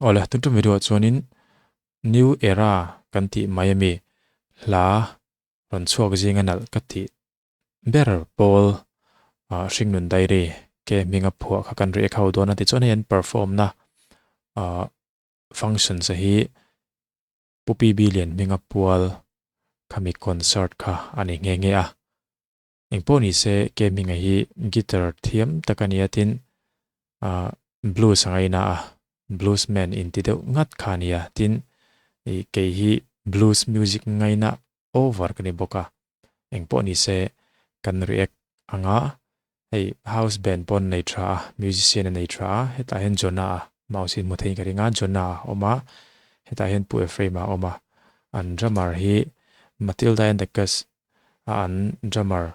Awle, tun tum video ah chuanin New Era kan tih mai ami hla rawn chhuak zinga nalh ka tih ber pawl ah Hringnun Diary ke hminga phuah kha kan react ho dawn a tichuan hei an perform na ah function che hi Pu PB Lianhminga pual khami concert kha a ni nghe nghe a. Engpawh ni se ke hminga hi guitar thiam tak a nia tin ah blues a ngaina a, blues man inti deuh ngat kha a nia tin ih kei hi blues music ngaina over ka ni bawk a. Engpawh ni se kan react anga hei house band pawh an nei tha a, musician a nei tha a, hetah hian Jonah a mouse hi hmu theiin ka ring a, Jonah a awm a, hetah hian Pu Ephraim a awm a, an drummer hi Matilda and the Cus a an drummer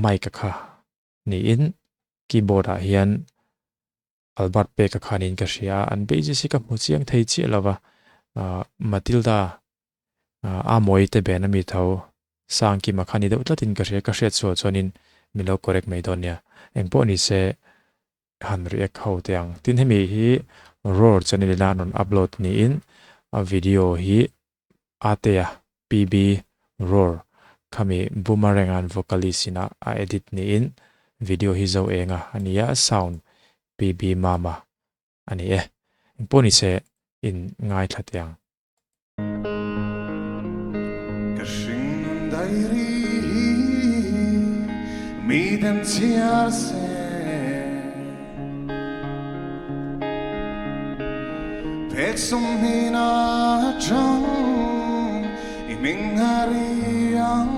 Mike a kha niin keyboard ah hian Albert peka khanin ka hria a, an basis hi ka hmu chiang thei chiah lo va, Matilda a mawi te ben ami tho Sangkima kha ni deuh tlatin ka hria, ka hriat sual chuanin min lo correct mai dawn nia. Engpawh ni se han react ho teh ang. Tin hemi hi Roar channel ina an rawn upload niin a video hi Atea PB Roar khami Boomerang an vocalist ina a edit niin video hi zo enga a ni a, sound PB Mama a ni e. Engpawh ni se in ngaithla teh ang. Ka hringnun dairi hi miten chhiar se. Phek sawmhnih na atang i hming a ri ang.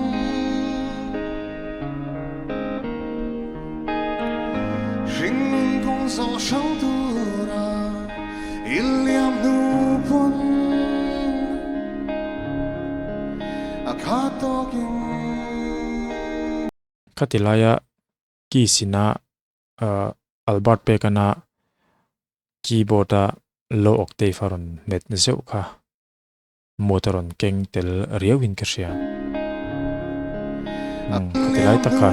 Hringnun kawng zawh hrang tura i liam hnu pawn a khat tawkin. Khati laia keys ina Albert Pekana keyboard a low octave a rawn hmet zeuh kha mood a rawn keng tel riau in ka hria. Umm khati lai tak kha.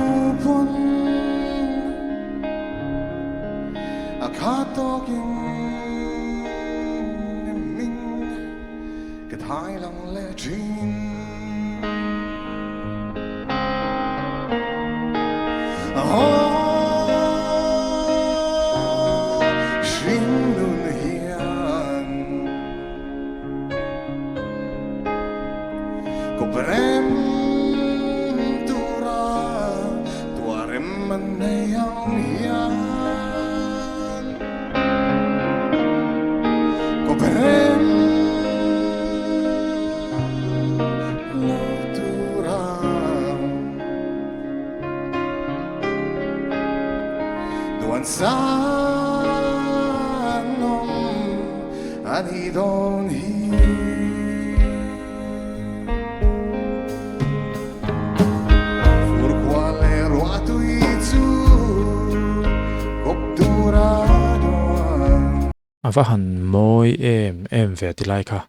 A va han mawi em em ve tilai kha.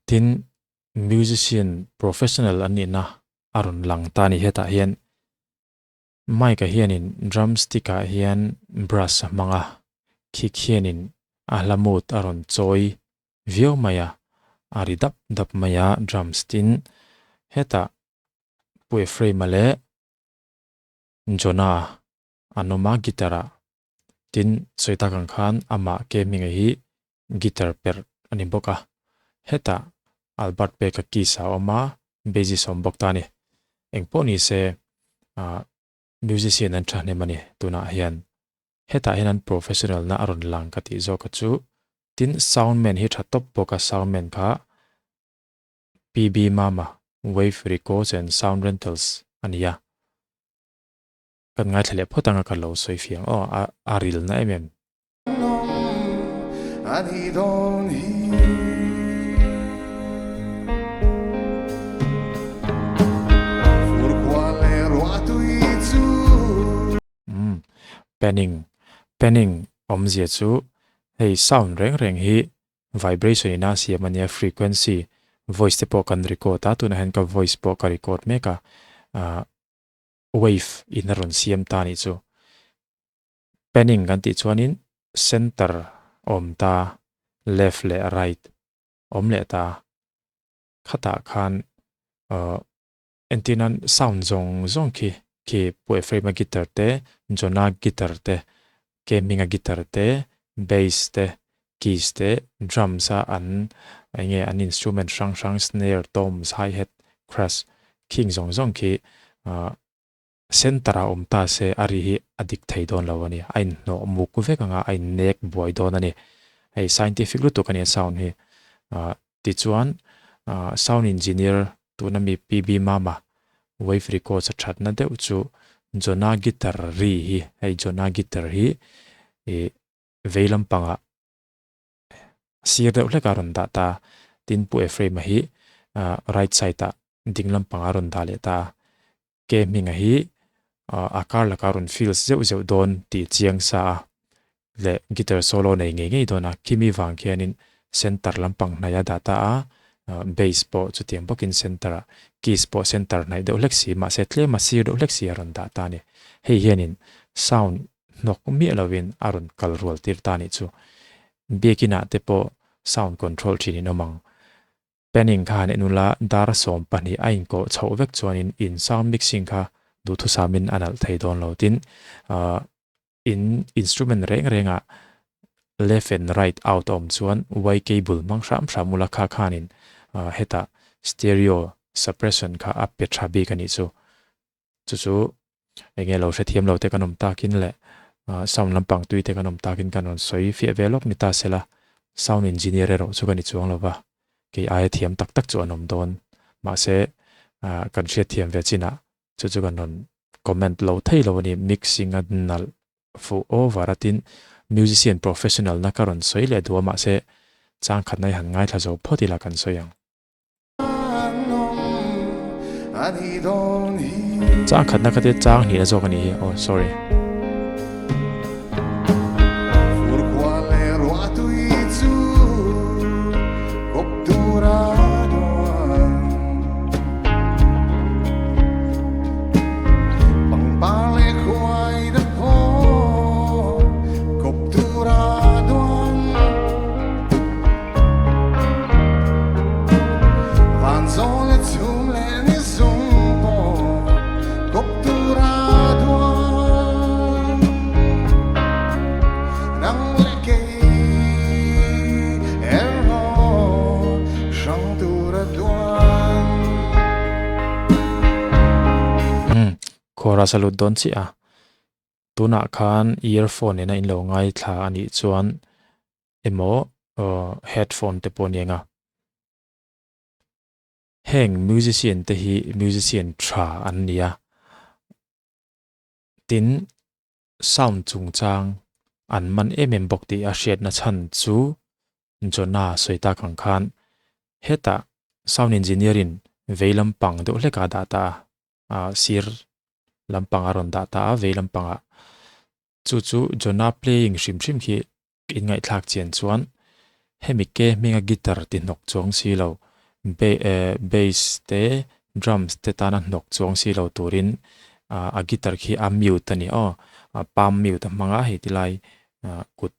Tin, musician professional an nihna a rawn lang ta a ni hetah hian. Mike-a hianin drumstick ah hian brush a hmang a, khik hianin a hla mood a rawn chawi viau mai a, a ri dap dap mai a drums tin hetah Pu Ephraim-a leh Jonah an awm a guitar ah tin sawi tak ang khan amah ke hminga hi guitar perh a ni bawk a, hetah Albert Peka keys a awm a, bassist a awm bawk ta a ni. Engpawh ni se ah musician an thahnem a ni tunah hian. Hetah hian an professional na a rawn lang ka tih zawk a chu. Tin sound man hi tha tawp bawk a, sound man kha PB Mama, Wave Records and Sound Rentals a ni a. Kan ngaithla leh phawt anga ka lo sawi fiang aw a a ril na em em. Umm panning panning awmzia chu hei sound reng reng hi vibration ina siam ania frequency voice te pawh kan record a tunah hian ka voice pawh ka record mek a ah wave in a rawn siam ta anih chu. Panning kan tih chuanin center a awm ta. Left leh right awm leh ta. Khatah khan uh entir nan sound zawng zawng khi khi Pu Ephraim-a guitar te, John-a guitar te, Keming-a guitar te, bass te, keys te, drums a an eng nge an instrument hrang hrang snare, toms, hi-hat, crash khing zawng zawng khi uh Center ah awm ta se a ri hi a dik thei dawn lo a ni. A inhnawh muk vek ang a, a innek buai dawn a ni. Hei scientific lutuk a ni a sound hi. Ah tichuan ah sound engineer tuna mi PB Mama wave records a thatna deuh chu Jonah guitar ri hi hei Jonah guitar hi ih vei lampangah sir deuh hlek a rawn dah ta a, tin Pu Ephraim-a hi ah right side ah ding lampangah a rawn dah leh ta a. Ke hminga hi a kar lakah rawn feel zeuh zeuh dawn tih chiang sa a leh guitar solo nei ngei ngei dawn a, khimi vang khianin center lampang hnaih a dah ta a, bass pawh chutiang bawkin center ah keys pawh center hnaih deuh hlek si mahse tlem a sir deuh hlek si a rawn dah ta a ni. Hei hianin sound hnawk miah lovin a rawn kal rual tir ta a nih chu. Biakinah te pawh sound control thin in awm ang. Panning kha han en ula, dar 12 a inkawh chhoh vek chuanin in sound mixing kha duhthusamin a nalh thei dawn lo. Tin, in instrument reng rengah left and right out a awm chuan Y cable hmang hram hram ula kha khanin hetah stereo suppression kha a pe tha bik a nih chu. Chu chu eng nge lo hrethiam lo te kan awm takin leh sound lampang tui te kan awm takin kan rawn sawi fiah ve lawk ni ta sela, sound engineer erawh chu ka ni chuang lo va, kei aia thiam tak tak chu an awm dawn. Mahse kan hriatthiam ve chinah chu chu kan rawn comment lo thei lo a ni, mixing a nalh fuh over a tin musician professional na ka rawn sawi leh duh a mahse changkhatna hi han ngaithla zo phawt ila kan sawi ang. Chang khatna kha te chang hnihna zawk a nih hi oh sorry. Chorus a lut dawn chiah a, tunah khan earphone nena in lo ngaithla a nih chuan emaw headphone te pawh a ni ang a. Heng musician te hi musician tha an ni a, tin sound chungchang an man em em bawk tih a hriatna chhan chu Jonah sawi tak ang khan hetah sound engineer in vei lampang deuh hlek a dah ta a, sir lampang a rawn dah ta a vei lampangah chu chu Jonah playing hrim hrim khi In ngaihthlak chian chuan hemi ke hminga guitar ti hnawk chuang si lo, bass te drums te tana hnawk chuang si lo turin a guitar khi a mute a ni aw, palm mute a hmang a hei ti lai kut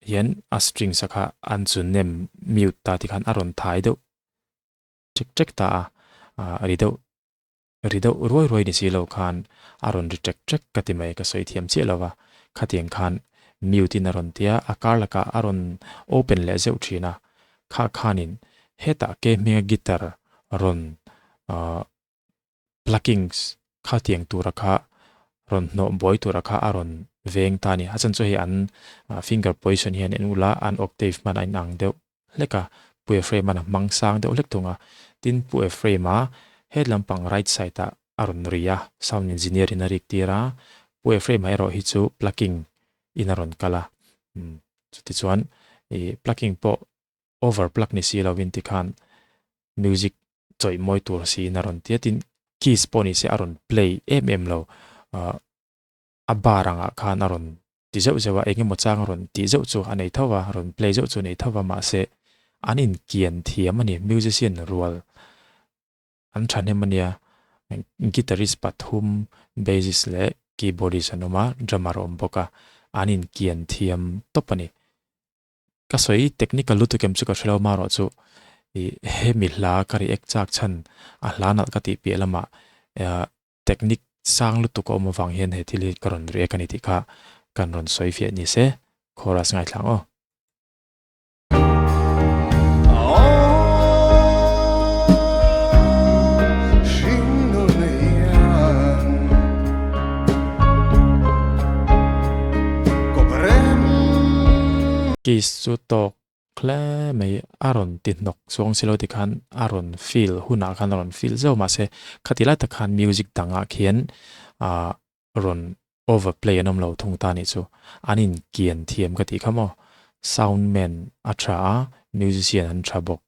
hian a strings a kha an chu nem mute ta tikhan a rawn thai deuh ṭek ṭek ta a, ri deuh ri deuh ruai ruai ni si lo khan a rawn ri ṭek ṭek ka ti mai, ka sawi thiam chiah lo va, khatiang khan mute in a rawn tia, a kar lakah a rawn open leh zeuh ṭhin a, kha khanin hetah ke hminga guitar rawn ahh pluckings khatiang tura kha rawn hnawh buai tura kha a rawn veng ta a ni, a chhan chu hei an finger position hian en ula an octave hman a inang deuh hlek a, Pu Ephraim-a'n a hmang sang deuh hlek thung a, tin Pu Ephraim-a head lampang right side ah a rawn ri a, sound engineer in a rik tir a, Pu Ephraim-a erawh hi chu plucking in a rawn kal a, umm chutichuan ih plucking pawh over pluck ni si lovin tikhan music chawih mawi tur siin a rawn ti a, tin keys pawh ni se a rawn play em em lo, ah a bar angah khan a rawn ti zeuh zeuh a, eng emaw chang a rawn tih zeuh chu a nei tho va, rawn play zeuh chu a nei tho va, mahse an inkian thiam a ni, musician rual an thahnem a nia, guitarist pathum, bassist leh keyboardist an awm a, drummer a awm bawk a, an inkian thiam tawp a ni. Ka sawi technical lutuk em chu ka hrelo marawh chu ih hemi hla ka react chak chhan a hla nalh ka tih piah lamah technique sang lutuk a awm avang hian he thil hi ka rawn react a ni tih kha kan rawn sawi fiah ni se chorus ngaithla ang aw. Keys chu tawk hle mai a rawn ti hnawk chuang si lo tikhan a rawn feel hunah khan a rawn feel zeuh mahse khati lai tak khan music dangah khian ah rawn overplay an awm lo thung ta nih chu an inkian thiam ka tih kha maw sound man a tha a musician an tha bawk.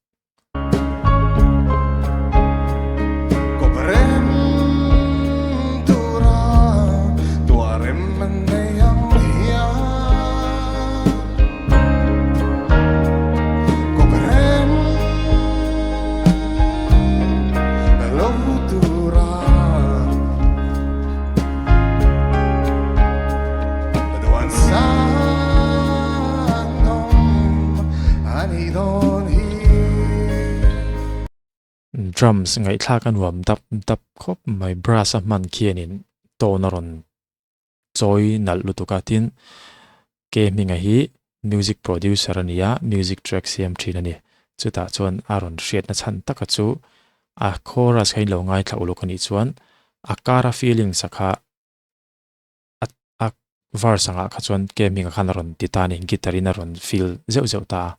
Drums ngaihthlak a nuam dap dap khawp mai brass a hman khianin tone a rawn chawi nalh lutuk a tin ke hminga hi music producer a ni a music track siam thin a ni chutah chuan a rawn hriatna chhan taka chu a chorus kha in lo ngaithla uluk a nih chuan a kara feelings a kha a a verse angah kha chuan ke hminga khan a rawn ti ta a ni guitar in a rawn feel zeuh zeuh ta a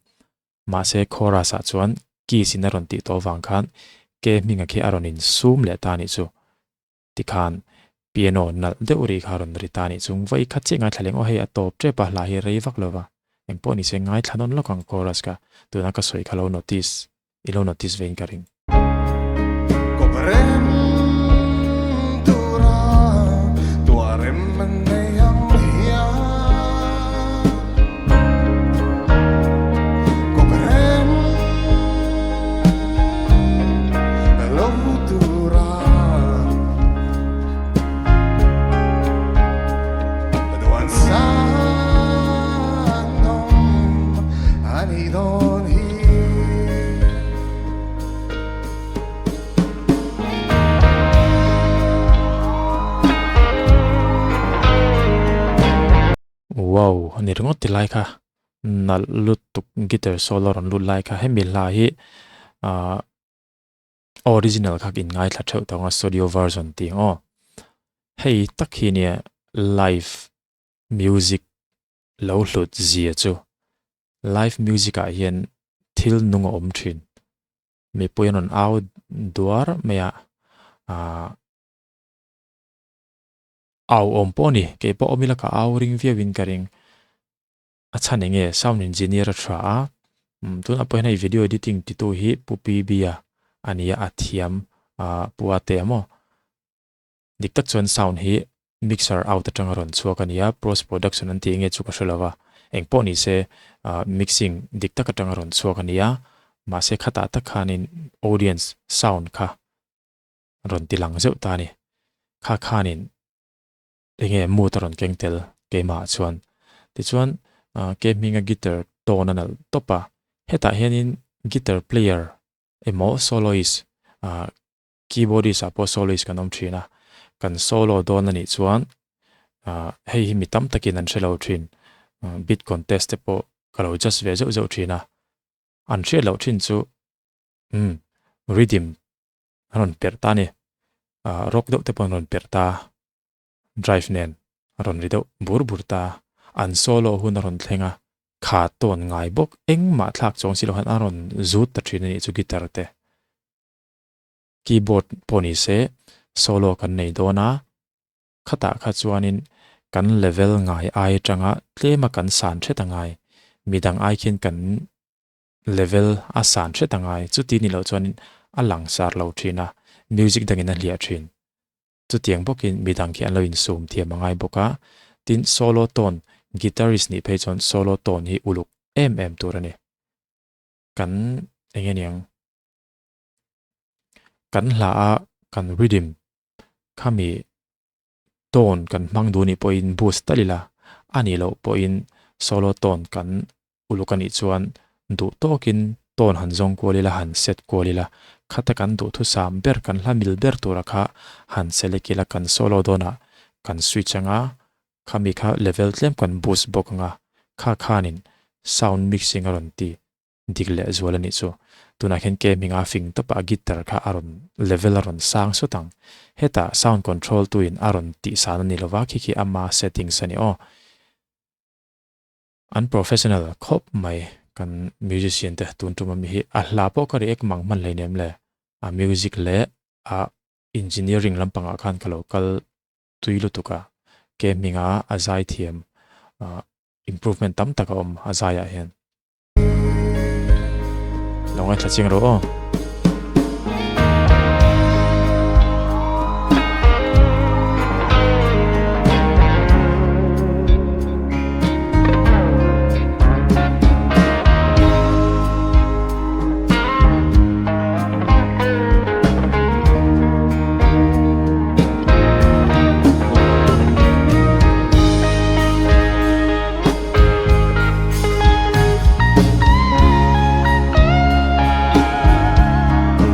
mahse chorus ah chuan keys in a rawn tih tawh avang khan ke hminga khi a rawn insum leh ta a nih chu. Tikhan piano nalh deuh ri kha rawn ri ta nih chung vawi khat chiah ngaithla leng aw hei a tawp tep a hla hi rei vak lo va engpawh ni se ngaithla nawn lawk ang chorus ka tuna ka sawi kha lo notice i lo notice vein ka ring. Kawp rem tura tuah rem an nei ang hian Kawp rem lo tura Wow ani ringawt ti lai kha nalh lutuk guitar solo rawn lut lai kha hemi hla hi ah Original kha in ngaithla theuh tawng a studio version tih ang aw. Hei tak hi nia live music lo hlut zia chu. Live music ah hian thil nung a awm thin. Mipui an rawn au duar mai a, ah au awm pawh a ni. Keipawh awm ila ka au ring viau in ka ring. A chhan eng nge sound engineer a tha a, tunah pawh hian hei video editing titu hi Pu PB a a ni a, a thiam Pu a te a maw. Dik tak chuan sound hi mixer out atanga rawn chhuak a ni a, post production an tih eng nge chu ka hre lo va, eng pawh ni se mixing dik tak atanga rawn chhuak a ni a, mahse khatah tak khanin audience sound kha rawn ti lang zeuh ta a ni. Kha khanin Enge mood a rawn keng tel keimah ah chuan. Tichuan ke hminga guitar tone a nalh tawp a, hetah hianin guitar player emaw soloist keyboardist ah pawh soloist kan awm thin a, kan solo dawn a nih chuan hei hi mi tam takin an hre lo thin, beat contest te pawh ka lo just ve zeuh zeuh thin a, an hriat loh thin chu umm rhythm a rawn perh ta a ni, rock deuh te pawh an rawn perh ta. Drive nen a rawn ri deuh bur bur ta. An solo hun a rawn thleng a, kha tawn ngai bawk engmah thlak chuang si lo khan a rawn zut ta thin a nih chu guitar te. Keyboard pawh ni se solo kan nei dawn a, khatah kha chuanin kan level ngai ai atanga tlema kan san hret a ngai, midang ai khian kan level a san hret a ngai, chuti ni loh chuanin a langsar lo thin a, music dangin a hliah thin. Chutiang bawkin midang khi an lo insum thiam a ngai bawk a, tin solo tone, guitarist nih phei chuan solo tone hi uluk em em tur a ni. Kan eng nge niang? Kan hla a kan rhythm khami tone kan hmang duh nih pawhin boost tal ila, a nih loh pawhin solo tone kan Uluk a nih chuan duh tawkin tone han zawng kual ila, han set kual ila, khata kan duhthusam ber, kan hla mil ber tura kha han select ila, kan solo dawnah kan switch anga, khami kha level tlem kan boost bawk anga, kha khanin sound mixing a rawn ti dik leh zual a nih chu. Tunah khian ke hminga fing tawpah guitar kha a rawn level a rawn sang sawt ang. Hetah sound control tuin a rawn tihsan a ni lova, khi khi ama settings a ni aw. An professional khawp mai kan musician te tun tum ami hi a hla pawh ka react mang hman hleinem le a music leh a engineering lampangah khan ka lo kal tui lutuk a ke hminga a zai thiam improvement tam tak a awm a zaiah hian. Lo ngaithla chiang rawh aw.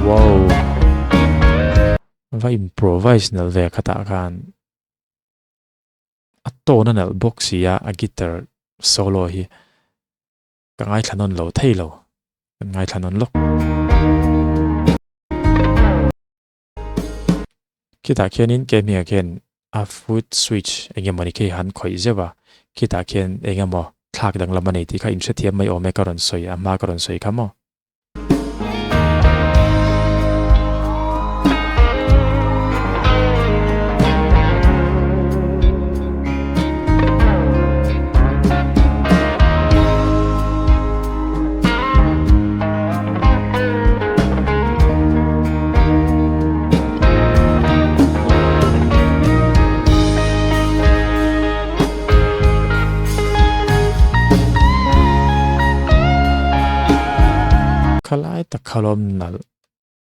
Wow! Va improvise nalh ve khatah khan a tone a nalh bawk si a, a guitar solo hi ka ngaithla nawn lo thei lo, kan ngaithla nawn lawk. Khitah khianin Kemi-a khian a foot switch eng emaw ni khi han khawih zeuh a, khitah khian eng emaw thlak danglam a nei tih kha inhrethiam mai awm e ka rawn sawi a hma ka rawn sawi kha maw. Khalai tak kha lawm nalh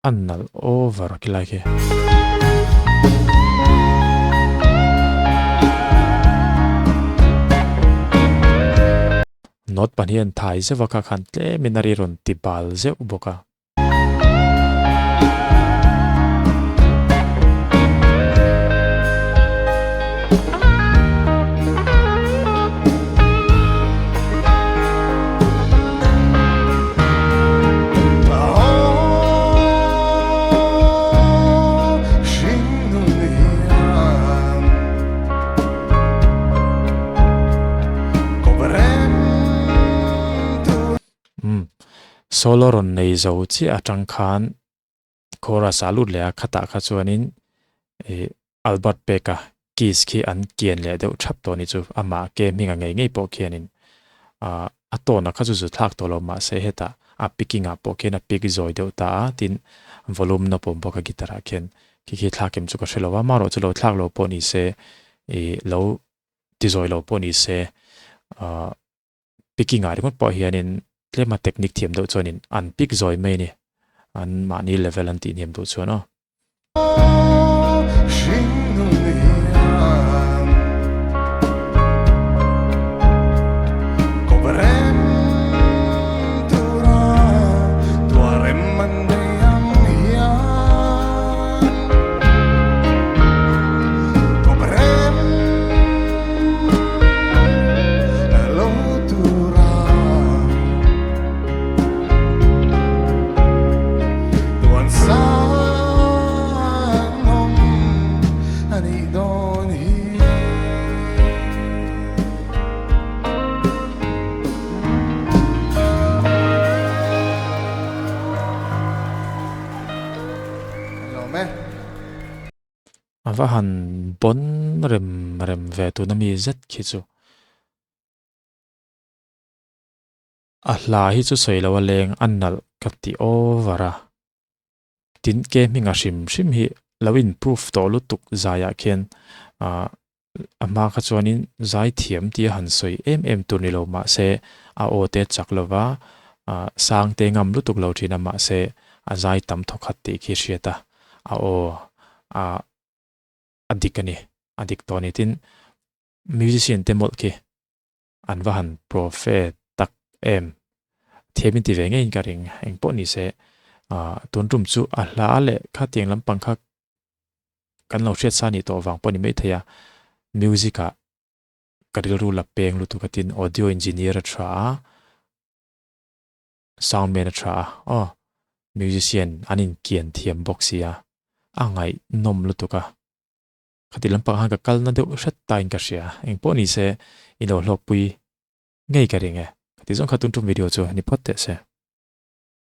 a nalh over khilai khi. Note pahnih an thai zeuh a kha khan tlemin a ri rawn ti bal zeuh bawk a. Umm solo rawn nei zo chiah atang khan chorus ah lut leh a khatah kha chuanin ih Albert Peka keys khi an kian leh deuh thap tawh a ni chu amah ke hminga ngei ngei pawh khianin ah a tone ah kha chu zu thlak tawh lo mahse hetah a picking ah pawh khian a pick zawi deuh ta a tin volume na pawm bawk a guitar ah khian khi khi thlak em chu ka hre lo a amaherawh chu lo thlak lo pawh ni se ih lo ti zawi lo pawh ni se ah. Picking ah ringawt pawh hianin tlema technique thiam deuh chuanin an pick zawi mai a ni. An mahni level an tihhniam duh chuan aw. A va han bawn rem rem ve tuna mi zet khi chu. A hla hi chu sawi lo a leng a nalh ka ti over a. Tin ke hminga hrim hrim hi lo improve tawh lutuk zaiah khian ah a hma kha chuanin zai thiam tia han sawi em em tur ni lo mahse a aw te chak lova ah sang te ngam lutuk lo thin a mahse a zai tam thawkhat tih khi hriat a a aw ah a dik a ni a dik tawh a ni tin musician te mawlh khi an va han profe tak Em? Thiam in ti ve ngeiin ka ring. Eng pawh ni se, tun tum chu a hla leh khatiang lampang kha kan lo hriat sa nih tawh vang pawh ni maithei a, music ah ka rilru la peng lutuk a tin audio engineer a tha a, sound man a tha a, aw musician an inkian thiam bawk si a, a ngaihnawm lutuk a. Khati lampang khan ka kalna deuh hret tain ka hria. Eng pawh ni se, i lo hlawkpui ngei ka ring e. Khati zawng kha tun tum video chu ni phawt teh se.